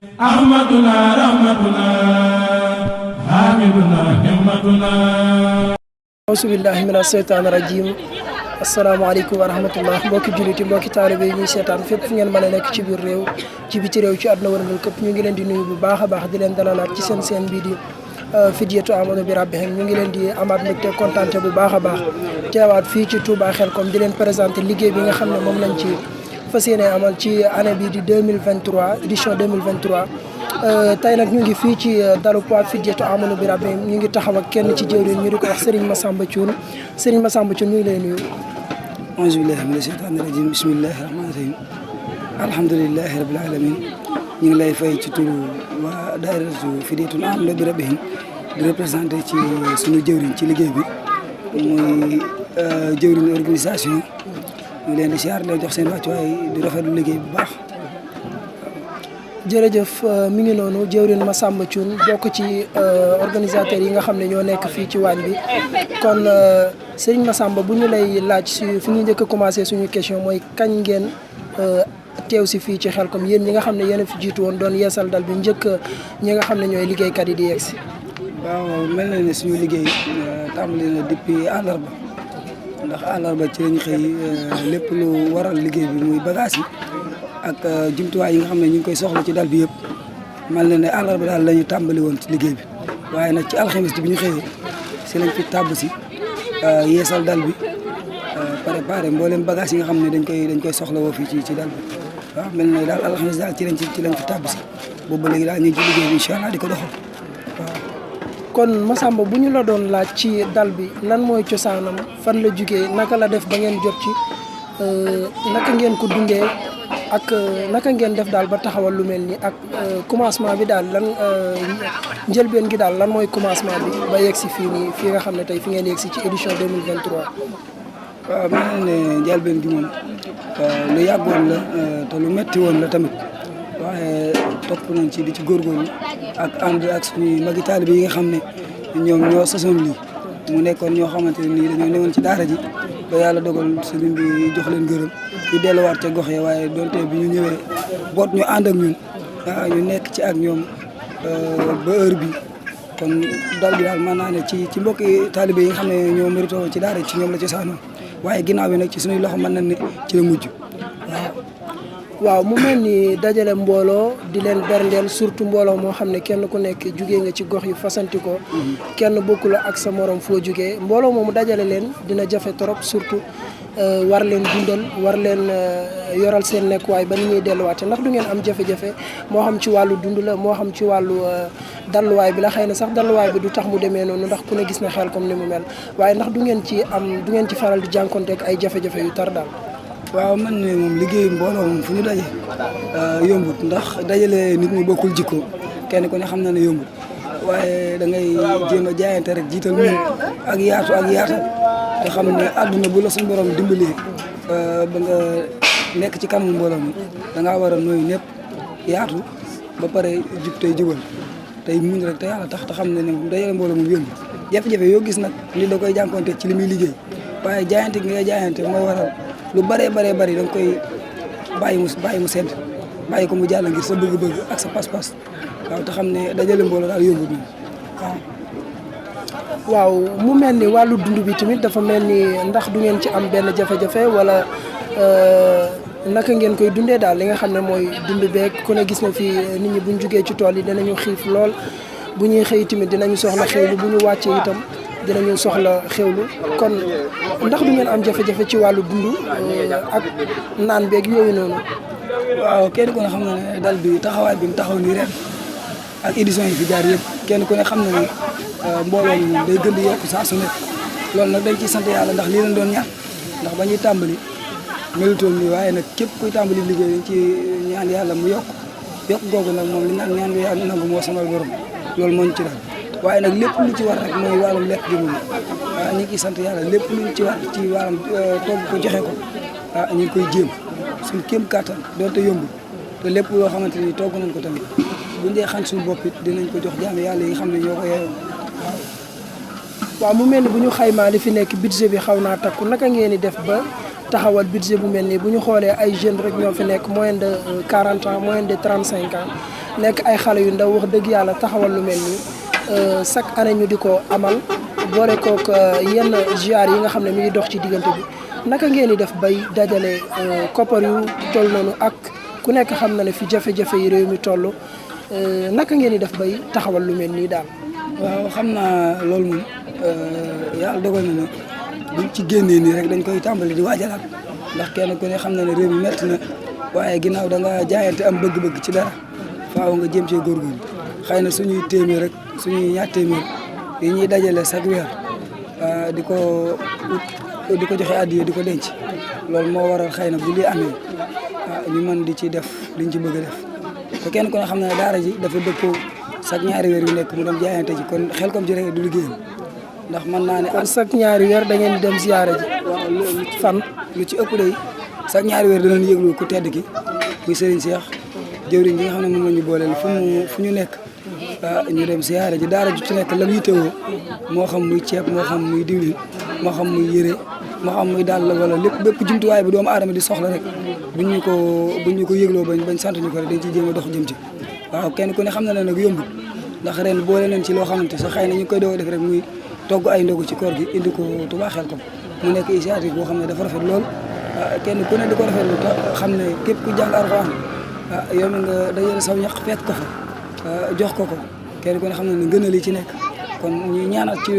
أحمدنا رحمتنا حامدنا همتنا auzu billahi mina seytaani rajim asalaamaaleykum wa rahmatullah mbokki jullit yi mbokki taalibe yi ñuy seetaan fépp fu ngeen mën a nekk ci biir réew ci biti réew ci àdduna wërngal këpp ñu ngi leen di nuyu bu baax a baax di leen dalalaat ci seen bii di Fidyattu Amadou bi Rabbihim ñu ngi leen di amaat mbégte kontaante bu baax a baax teewaat fii ci Touba Xelcom di leen présenté liggéey bi nga xam ne moom lañ ci fas yéene amal ci année bii di 2023 édition 2023 tey nag ñu ngi fii ci dalu poids Fidyattu Amadou bi Rabbihim ñu ngi taxaw ak kenn ci jëwriñ ñu di ko wax Serigne Massamba Thioune Serigne Massamba Thioune ñu ngi lay nuyu. auzu billahi mina sheytaani rajim bismillahi rahmaani rahim alhamdulilahi rabbil alamin ñu ngi lay fay ci turu waa daayiratu Fidyattu Amadou bi Rabbihim di représenté ci suñu jëwriñ ci liggéey bi muy jëwriñ organisation ñu leen di siyaar leen jox seen wàccuwaay di rafetlu liggéey bu baax. jërëjëf mi ngi noonu jëwriñ Massamba Thioune bokk ci organisateurs yi nga xam ne ñoo nekk fii ci waañ bi kon Serigne Massamba bu ñu lay laaj si fi ñu njëkk a commencé suñu question mooy kañ ngeen teew si fii ci Xelcom yéen ñi nga xam ne yéen a fi jiitu woon doon yeesal dal bi njëkk ñi nga xam ne ñooy liggéeykat yi di yegg si. waaw mel na ne suñu liggéey tàmbali na depuis àllarba ndax àllarba ci lañ xëy lépp lu waral liggéey bi muy bagage yi ak jumtuwaay yi nga xam ne ñu ngi koy soxla ci dal bi yëpp mel na ne àllarba daal la ñu tàmbali woon ci liggéey bi waaye nag ci alxames bi ñu xëyee si lañ fi tàbb si yeesal dal bi préparé mboolem bagage yi nga xam ne dañ koy soxla woo fii ci dal bi waaw mel na ne daal alxames daal ci lañ fi tàbb si boobu ba léegi daal ñu ngi ci liggéey bi incha allah di ko doxal waaw. kon Massamba bu ñu la doon laaj ci dal bi lan mooy cosaanam fan la jugee naka la def ba ngeen jot ci naka ngeen ko dundee ak naka ngeen def daal ba taxawal lu mel ni ak commencement bi daal lan njëlbeen gi daal lan mooy commencement bi ba yegg si fii nii fii nga xam ne tey fi ngeen yegg si ci édition 2023. waaw mel na ne njëlbeen gi moom lu yàggoon la te lu metti woon la tamit waaye topp nañ ci di ci góorgóorlu ak ànd ak suñuy magi taalibe yi nga xam ne ñoom ñoo sasoon lii mu nekkoon ñoo xamante ne nii dañoo newoon ci daara ji ba yàlla dogal sëriñ bi jox leen gërëm ñu delluwaat ca gox ya waaye donte bi ñu ñëwee boot ñu ànd ak ñun ñu nekk ci ak ñoom ba heure bi kon dal bi daal mën naa ne ci mbokki taalibe yi nga xam ne ñoo mérito ci daara ci ñoom la ci saanoo waaye ginnaaw bi nag ci suñuy loxo mën nañ ne ci la mujj waaw mu mel ni dajale mbooloo di leen berndeel surtout mbooloo moo xam ne kenn ku nekk jugee nga ci gox yu fasanti ko kenn bokkul ak sa morom foo jugee mbooloo moomu dajale leen dina jafe trop surtout war leen dundal war leen yoral seen nekkuwaay ba ni ñuy delluwaate ndax du ngeen am jafe-jafe moo xam ci wàllu dund la moo xam ci wàllu dalluwaay bi la xëy na sax dalluwaay bi du tax mu demee noonu ndax ku ne gis na Xelcom ni mu mel waaye ndax du ngeen ci faral di jànkonteeg ay jafe-jafe yu tar daal. waaw man ne moom liggéeyu mbooloo moom fu ñu daje yombut ndax dajale nit ñu bokkul jikko kenn ku ne xam na ne yombut waaye da ngay jéem a jaayante rek jiital ñun ak yaatu ak yaatal te xam ne àdduna bu la suñu borom dimbalee ba nga nekk ci kanamu mbooloo mi da ngaa war a nooyu ñëpp yaatu ba pare jub tey jubal tey muñ rek te yàlla tax te xam ne ne dajale mbooloo moom yombut jafe-jafe yoo gis nag li da koy jànkonte ci li muy liggéey waaye jaayante gi ngay jaayante mooy waral lu bëree da nga koy bàyyi mu sedd bàyyi ko mu jàll ngir sa bëgg-bëgg ak sa pas-pas waaw te xam ne dajale mbooloo daal yombut moom waaw mu mel ni wàllu dund bi tamit dafa mel ni ndax du ngeen ci am benn jafe-jafe wala naka ngeen koy dundee daal li nga xam ne mooy dund beeg ku ne gis na fi nit ñi buñ jugee ci tool yi dinañu xiif lool bu ñuy xëy tamit dinañu soxla xewlu bu ñu wàccee itam dinañu soxla xewlu kon ndax du ngeen am jafe-jafe ci wàllu dund ak naan beeg yooyu noonu. waaw kenn ku ne xam na ne dal bi taxawaay bi mu taxaw nii ren ak édition yi fi jaar yëpp kenn ku ne xam na ne mbooloo mi day gën di yokk saa su nekk loolu nag dañ ciy sant yàlla ndax lii lañ doon ñaan ndax ba ñuy tàmbali melutoon nii waaye nag képp kuy tàmbali liggéey dañ ci ñaan yàlla mu yokk googu nag moom li naan ñaan bi yàlla nangu moo sonal borom loolu moo ñu ci dal waaye nag lépp lu ci war rek mooy wàllum lekk gi moom waaw ñu ngi ciy sant yàlla lépp lu ci war ci wàllum togg ko joxe ko ñu ngi koy jéem suñu kéem kàttan doonte yombul te lépp loo xamante ni togg nañ ko tamit buñ dee xañ suñu bopp it dinañ ko jox jaam yàlla yi nga xam ne ñoo ko yeewoo waaw mu mel ni bu ñu xaymaa li fi nekk budget bi xaw naa takku naka ngeen di def ba taxawal budget bu mel nii bu ñu xoolee ay jeunes rek ñoo fi nekk moyen de 40 ans moyen de 35 ans nekk ay xale yu ndaw wax dëgg yàlla taxawal lu mel nii chaque année ñu di ko amal boole kook yenn ziar yi nga xam ne mi ngi dox ci diggante bi naka ngeen di def bay dajale koppar yu toll noonu ak ku nekk xam na ne fi jafe-jafe yi réew mi toll naka ngeen di def bay taxawal lu mel nii daal. waaw xam naa loolu moom yàlla dogal na ne buñ ci génnee nii rek dañ koy tàmbali di waajalaat ndax kenn ku ne xam na ne réew mi metti na waaye ginnaaw da nga jaayante am bëgg-bëgg ci dara faaw nga jëm cee góorgóorlu xëy na suñuy téeméer rek suñuy ñaar téeméer yi ñuy dajale chaque weer di ko joxe addiya di ko denc loolu moo waral xëy na bu lii amee ñu mën di ci def liñ ci bëgg a def te kenn ku ne xam na ne daara ji dafa dëppoo chaque ñaari weer yu nekk mu dem jaayante ji kon Xelcom ji rek du liggéeyam ndax mën naa ne. kon chaque ñaari weer da ngeen di dem ziyaara ji. waaw fan lu ci ëpp day chaque ñaari weer danañ yëglu ku tedd ki muy Serigne Cheikh jëwriñ bi nga xam ne moom la ñu booleel fu ñu nekk ñu dem ziyaara ji daara ju ci nekk la muy teewoo moo xam muy ceeb moo xam muy diwlin moo xam muy yére moo xam muy daal wala lépp bépp jumtuwaay bi doomu aadama di soxla rek buñ ñu ko yëgloo bañ sant ñu ko rek dañ ciy jéem a dox jëm ci. waaw kenn ku ne xam na ne nag yombul ndax ren boole nañ ci loo xamante sax xëy na ñu koy doog a def rek muy togg ay ndogu ci koor gi indi ko Touba Xelcom mu nekk initiative boo xam ne dafa rafet lool kenn ku ne di ko rafetlu te xam ne képp ku jàng Alxuraan yow mi nga dajale saw ñaq fekk ko fa jox ko kenn ku ne xam ne ngëneel yi ci nekk kon ñu ñaanal ci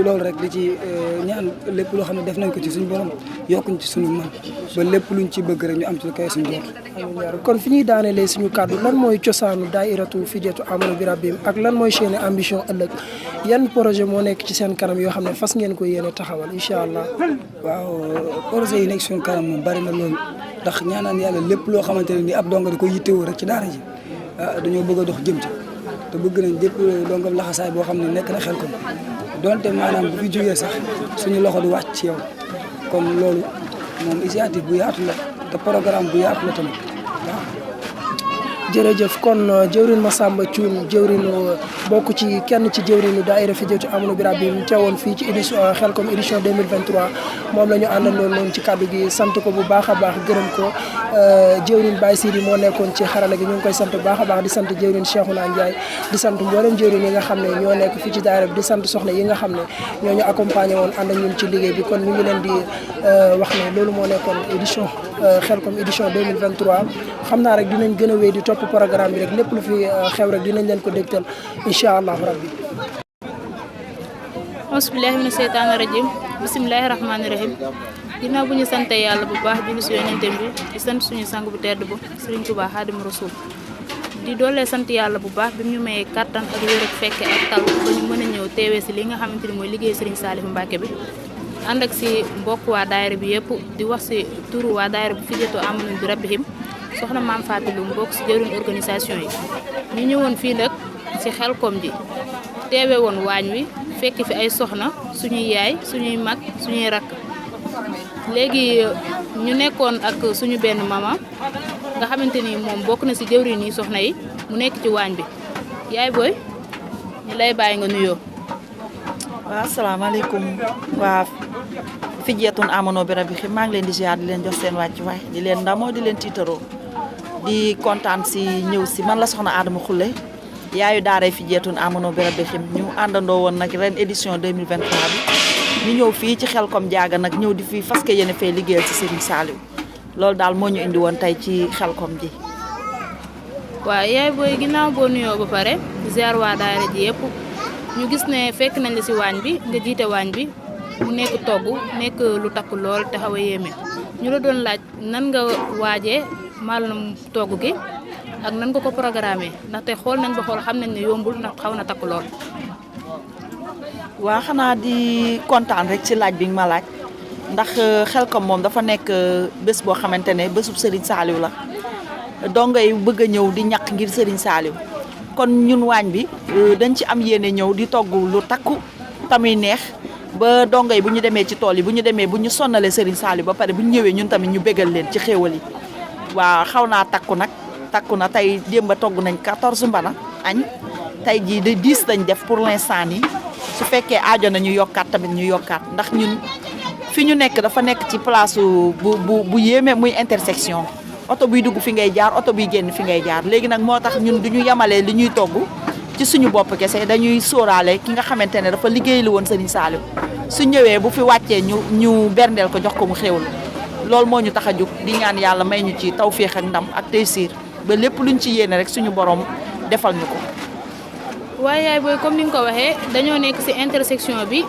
loolu rek di ci ñaan lépp loo xam ne def nañ ko ci suñu borom yokkuñ ci suñu man ba lépp luñ ci bëgg rek ñu am ci lu koy suñu jor kon fi ñuy daanelee suñu kàddu lan mooy cosaanu daairatu Fidyatu Amanu bi Rabbihim ak lan mooy seen ambition ëllëg yan projet moo nekk ci seen kanam yoo xam ne fas ngeen ko yéene taxawal incha allah. waaw projet yi nekk suñu kanam moom bari na loolu ndax ñaanaan yàlla lépp loo xamante ne ni ab donga di ko yittewoo rek ci daara ji dañoo bëgg a dox jëm ci te bëgg nañ lépp dongam laxasaay boo xam ne nekk na Xelcom donte maanaam bu fi jógee sax suñu loxo du wàcc ci yow kon loolu moom initiative bu yaatu la te programme bu yaatu la tamit waaw. jërëjëf kon jëwrin Massamba Thioune jëwrinu bokk ci kenn ci jëwrinu daaira Fidyatu Amanu bi Rabbihim teewoon fii ci édition Xelcom édition 2023 moom la ñu àndandoo noonu ci kàddu gi sant ko bu baax a baax gërëm ko jëwrin Baye Sidi moo nekkoon ci xarala gi ñu ngi koy sant bu baax a baax di sant jëwrin Cheikhouna Ndiaye di sant mboolem jëwrin yi nga xam ne ñoo nekk fii ci daayira bi di sant soxna yi nga xam ne ñoo ñu accompagné woon ànd ak ñun ci liggéey bi kon ñu ngi leen di wax ne loolu moo nekkoon édition Xelcom édition 2023 xam naa rek dinañ gën a wéy di topp programme bi rek lépp lu fi xew rek dinañ leen ko dégtal incha allahu rabbi. auzubillahi mina seytaani rajim bisimilahi rahmaani rahim ginnaaw bu ñu sante yàlla bu baax julli si yonentam bi di sant suñu sang bu tedd bu Serigne Touba Xaadimu Rasuul di doolee sant yàlla bu baax bi ñu mayee kattan ak wér ak fekke ak tal ba ñu mën a ñëw teewee si li nga xamante ni mooy liggéey Serigne Saliou Mbacké bi ànd ak si mbokk waa daayira bi yëpp di wax si turu waa daayira bu Fidyatu Amanu bi Rabbihim soxna maam Fatou Loum bokk si jëriñ organisation yi ñu ñëwoon fii nag si Xelcom ji teewe woon waañ wi fekk fi ay soxna suñuy yaay suñuy mag suñuy rakk léegi ñu nekkoon ak suñu benn mama nga xamante ni moom bokk na si jëwriñ yi soxna yi mu nekk ci waañ bi yaay booy ñu lay bàyyi nga nuyoo. waaw asalaamaaleykum waa Fidyatu Amanu bi Rabbihim maa ngi leen di ziar di leen jox seen wàccuwaay di leen ndamoo di leen tiitaroo di kontaan si ñëw si man la soxna Adama Khoule yaayu daaray Fidyatu Amanu bi Rabbihim ñu àndandoo woon nag ren édition 2023 bi ñu ñëw fii ci Xelcom jaaga nag ñëw di fii fas yéene fee liggéeyal ci Serigne Saliou loolu daal moo ñu indi woon tey ci Xelcom ji. waaw yaay booy ginnaaw boo nuyoo ba pare ziar waa daara ji yëpp ñu gis ne fekk nañ la si waañ bi nga jiite waañ bi mu nekk togg nekk lu takk lool te xaw a yéeme ñu la doon laaj nan nga waajee maalum togg gi ak nan nga ko programmé ndaxte xool nañ ba xool xam nañ ne yombul ndax xaw na takk lool. waa xanaa di kontaan rek ci laaj bi nga ma laaj ndax Xelcom moom dafa nekk bés boo xamante ne bésub Serigne Saliou la dongo yi bëgg a ñëw di ñàkk ngir Serigne Saliou kon ñun waañ bi dañ ci am yéene ñëw di togg lu takku tamuy neex ba dongo yi bu ñu demee ci tool yi bu ñu demee bu ñu sonnalee Serigne Saliou ba pare bu ñu ñëwee ñun tamit ñu bégal leen ci xéewal yi waaw xaw naa takku na tey démb togg nañ 14 mbana añ tey jii de 10 dañ def pour l'instant nii su fekkee aajo na ñu yokkaat tamit ñu yokkaat ndax ñun fi ñu nekk dafa nekk ci place bu yéeme muy intersection oto buy dugg fi ngay jaar oto buy génn fi ngay jaar léegi nag moo tax ñun du ñu yemalee li ñuy togg ci suñu bopp kese dañuy sóoraale ki nga xamante ne dafa liggéey li woon Serigne Saliou su ñëwee bu fi wàccee ñu berndeel ko jox ko mu xéwlu loolu moo ñu tax a jóg di ñaan yàlla may ñu ci tawféex ak ndam ak taysiir ba lépp luñ ci yéene rek suñu borom defal ñu ko. waaye yaay booy comme ni nga ko waxee dañoo nekk ci intersection bi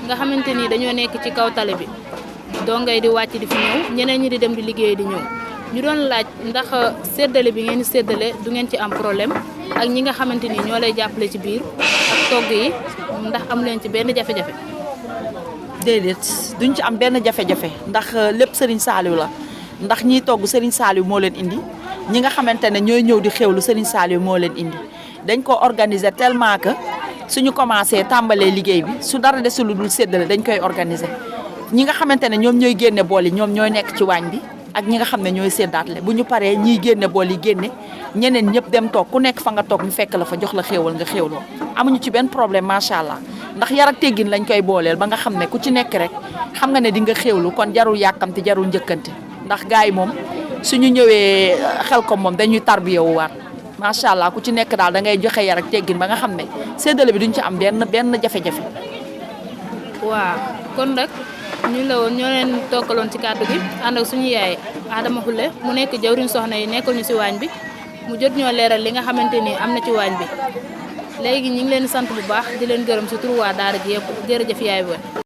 nga xamante ni dañoo nekk ci kaw tali bi dongay di wàcc di fi ñëw ñeneen ñi di dem di liggéey di ñëw ñu doon laaj ndax séddale bi ngeen di séddale du ngeen ci am problème ak ñi nga xamante ni ñoo lay jàppale ci biir ak togg yi ndax am leen ci benn jafe-jafe. déedéet duñ ci am benn jafe-jafe ndax lépp Serigne Saliou la ndax ñiy togg Serigne Saliou moo leen indi ñi nga xamante ne ñooy ñëw di xewlu Serigne Saliou moo leen indi dañ ko organiser tellement que suñu commencé tàmbalee liggéey bi su dara desul lu dul séddale dañ koy organiser ñi nga xamante ne ñoom ñooy génne bool yi ñoom ñooy nekk ci waañ bi ak ñi nga xam ne ñooy séddaatle bu ñu paree ñiy génne bool yi génne ñeneen ñëpp dem toog ku nekk fa nga toog ñu fekk la fa jox la xéewal nga xéewloo amuñu ci benn problème macha allah ndax yar ak teggin lañ koy booleel ba nga xam ne ku ci nekk rek xam nga ne di nga xéewlu kon jarul yàkkamti jarul njëkkante ndax gars yi moom suñu ñëwee xel ko moom dañuy tarbiyewu waat macha allah ku ci nekk daal da ngay joxe yar ak teggin ba nga xam ne séddale bi duñ ci am benn jafe-jafe. waaw kon nag ñu la woon ñoo leen toggaloon ci kàddu gi ànd ak suñu yaay Adama Khoule mu nekk jawriñ soxna yi nekkul ñu ci waañ bi mu jot ñoo leeral li nga xamante ni am na ci waañ bi léegi ñu ngi leen sant bu baax di leen gërëm ci turu waa daara ji yëpp jërëjëf yaay booy.